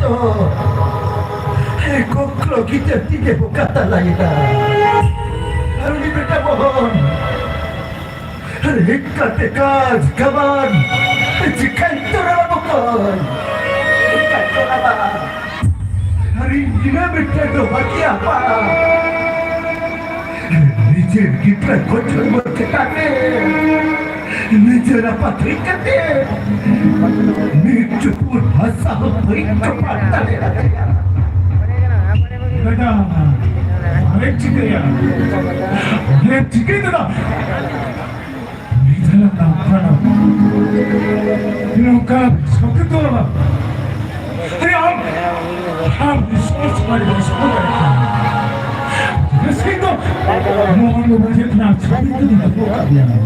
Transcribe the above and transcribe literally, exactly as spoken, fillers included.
ᱛᱚ ᱮ ᱠᱚᱠᱞᱚ ᱜᱤᱫᱟᱹᱨ ᱛᱤᱧᱮ ᱵᱚᱠᱟ ᱛᱟᱞᱟᱭᱮᱱᱟ᱾ ᱟᱨ ᱩᱱᱤ ᱵᱮᱴᱟ ᱢᱳᱦᱚᱱ ᱨᱮᱡ ᱠᱟᱛᱮ ᱠᱟᱡᱽ ᱠᱟᱢᱟᱱ ᱪᱤᱠᱟᱹᱧ ᱛᱚᱨᱟᱣᱟ ᱵᱚᱠᱚᱧ? ᱪᱤᱠᱟᱹᱧ ᱛᱚᱨᱟᱣᱟ? ᱟᱨ ᱤᱧ ᱜᱤᱱᱟᱹ ᱢᱤᱫᱴᱮᱱ ᱫᱚ ᱵᱟᱹᱜᱤᱭᱟ ᱵᱟᱝ᱾ ᱱᱤᱡᱮᱨ ᱜᱤᱫᱽᱨᱟᱹ ᱠᱚ ᱡᱚᱱᱢᱚ ᱪᱮᱛᱟᱱ ᱨᱮ ᱱᱤᱡᱮᱨ ᱟᱯᱟᱛ ᱦᱩᱭ ᱠᱟᱛᱮ ᱢᱤᱫ ᱪᱩᱯᱩᱫ ᱦᱟᱥᱟ ᱦᱚᱸ ᱵᱟᱹᱧ ᱛᱚᱯᱟᱜ ᱫᱟᱲᱮᱭᱟᱫᱮᱭᱟ᱾ ᱫᱟᱫᱟ, ᱟᱞᱮ ᱪᱤᱠᱟᱹᱭᱟ? ᱟᱞᱮ ᱪᱤᱠᱟᱹᱭ ᱫᱟᱫᱟ? ᱱᱤᱡᱮᱨ ᱱᱚᱝᱠᱟ ᱱᱚᱝᱠᱟ ᱥᱚᱠᱛᱚ ᱟᱨᱮ ᱟᱢ, ᱟᱢ ᱵᱤᱥᱣᱟᱥ ᱵᱟᱭ ᱵᱤᱥᱣᱟᱥ ᱫᱟᱲᱮᱭᱟᱜ ᱠᱟᱱᱟ᱾ ᱨᱟᱹᱥᱠᱟᱹ ᱫᱚ ᱱᱚᱣᱟ ᱫᱚ ᱵᱩᱡᱷᱟᱹᱜ ᱠᱟᱱᱟ, ᱪᱷᱟᱹᱛᱤᱠ ᱠᱚᱫᱚ ᱫᱚᱦᱚ ᱠᱟᱜ ᱜᱮᱭᱟ᱾